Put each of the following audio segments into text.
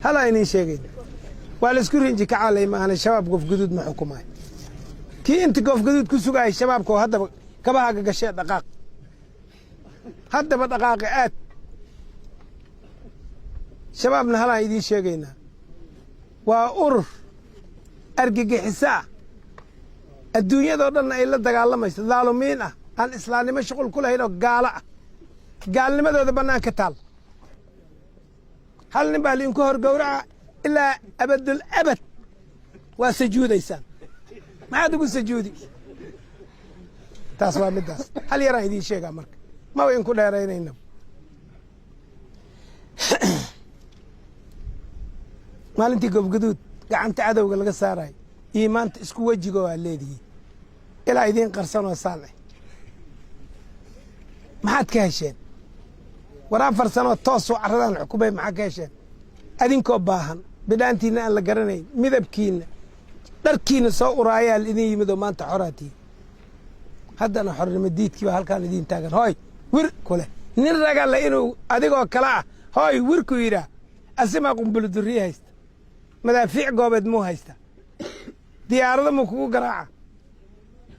Halaa iniin sheegayna, waa la isku rinji kacaalay maahane, Shabaab Goofguduud ma xukumaayo. Kii inta Goofguduud ku sugaayay Shabaabka oo haddaba kabahaaga gashee, dhaqaaq haddaba, dhaqaaqi aad. Shabaabna halaan idiin sheegaynaa, waa urur argagixiso ah, adduunyadoo dhanna ay la dagaalamayso, daalumiin ah, aan islaamnimo shuqul ku lahayn oo gaalo ah, gaalnimadooda bannaan ka taal. Hal nin baa liinku hor gowraca, ilaa abadul abad waa sajuudaysaan. Maxaad ugu sajuudi? Taas waa middaas. Hal yaraan idiin sheegaa marka, maba inku dheeraynayna. Maalintii Goobgaduud gacanta cadowga laga saarayo iyo maanta isku wejigo waa leedihiin, ilaa idiin qarsanoo saan ah. Maxaad ka hesheen? War 4 sanoo toosoo carradaan xukumay, maxaad ka hesheen? Adinkoo baahan, bidhaantiinna aan la garanayn, midabkiinna, dharkiinna soo uraayaa la idin yimid oo maanta xoraatiin. Haddana xornimo diidkii baa halkaan idiin taagan. Hooy wir kuleh, nin ragale inuu adigoo kale ah hooy wirku yidhaah. Asimaa qumbulu durriye haysta, madaafiic goobeed muu haysta, diyaarado muu kugu garaaca,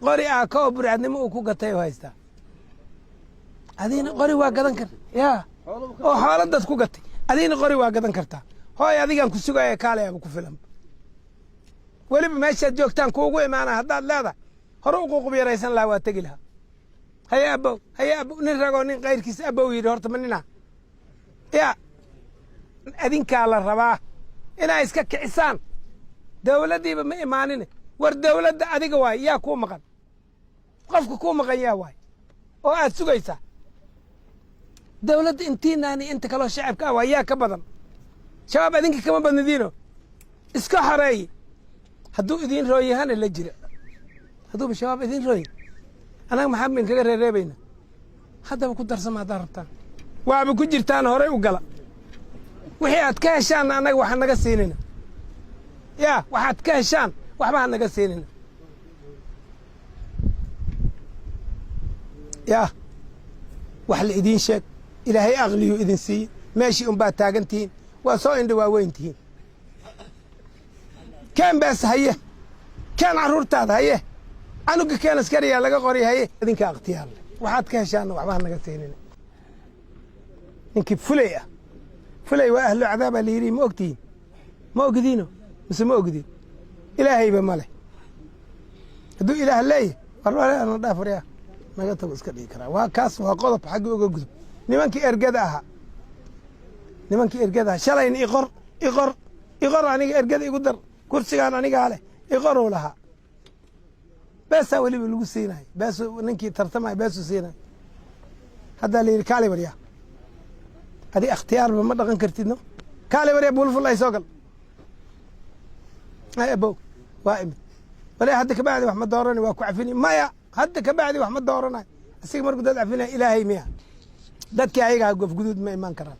qori ah ka oo burcadnimo uu ku gatay oo haystaa. Adigna qori waa gadan kar yaa oo xoolo dad ku gatay, adigna qori waa gadan kartaa. Hooy adigaan ku sugaya, kaalayaaba ku filan. Weliba meeshaad joogtaan kuugu imaana haddaad leedahay, hore u quuqub yaraysan lahaa, waa tegi lahaa. Haye abow, haye abow. Nin ragoo nin kayrkiisa abow yidhi horta ma nina yaa. Adinkaa la rabaa inaa iska kicisaan. Dawladdiiba ma imaanine. War dawladda adiga waay, yaa kuu maqan? Qofka kuu maqan yaa waay oo aad sugaysaa? Dawladda intiinaani inta kaloo shacabka ah waa yaa ka badan. Shabaab adinka kama badnidiino, iska xoreey. Hadduu idiin rooyahana la jira, hadduuba Shabaab idiin rooy, annaga maxaa bin kaga reereebayna? Haddaba ku darsama haddaad rabtaan, waaba ku jirtaan. Horey u gala, wixii aad ka heshaanna annaga waxa naga siinina. Yaa waxaad ka heshaan waxba ha naga siinina. Yaa wax la idiin sheeg, Ilaahay aqliyuu idin siiye. Meeshii unbaad taagan tihiin, waa soo indha waaweyn tihiin. Keen bees haye, keen carruurtaada haye, canuga keen askariyaa laga qoray haye. Idinka akhtiyaar leh, waxaad ka heshaanna waxba ha naga siinina. Ninkii fulay ah, fulay waa ahlu cadaabaa la yidhi. Ma ogtihiin? Ma ogdiino mise ma ogdiin? Ilaahayba ma leh. Hadduu Ilaah leeyahy, warna dhaaf, waryaa naga tago iska dhigi karaa. Waa kaas, waa qodob xagga uga gudub. Nimankii ergada ahaa, nimankii ergada ahaa shalayna iqor, iqor, iqor, aniga ergada igu dar, kursigaan anigaa leh, iqoruu lahaa. Beesaa weliba lagu siinayo, beesu ninkii tartamaya beesuu siinayo. Haddaa la yidhi kaali waryaa, adi akhtiyaarba ma dhaqan kartid no. Kaali waryaa, buulful ay soo gal. Ay abow, waa imid. Wale hadda kabacdi wax ma doorani, waa ku cafini. Maya, hadda kabacdi wax ma dooranayo. Asiga markuu dad cafinaya, Ilaahay miya? Dadkii ayagaa Gofguduud ma imaan karaan.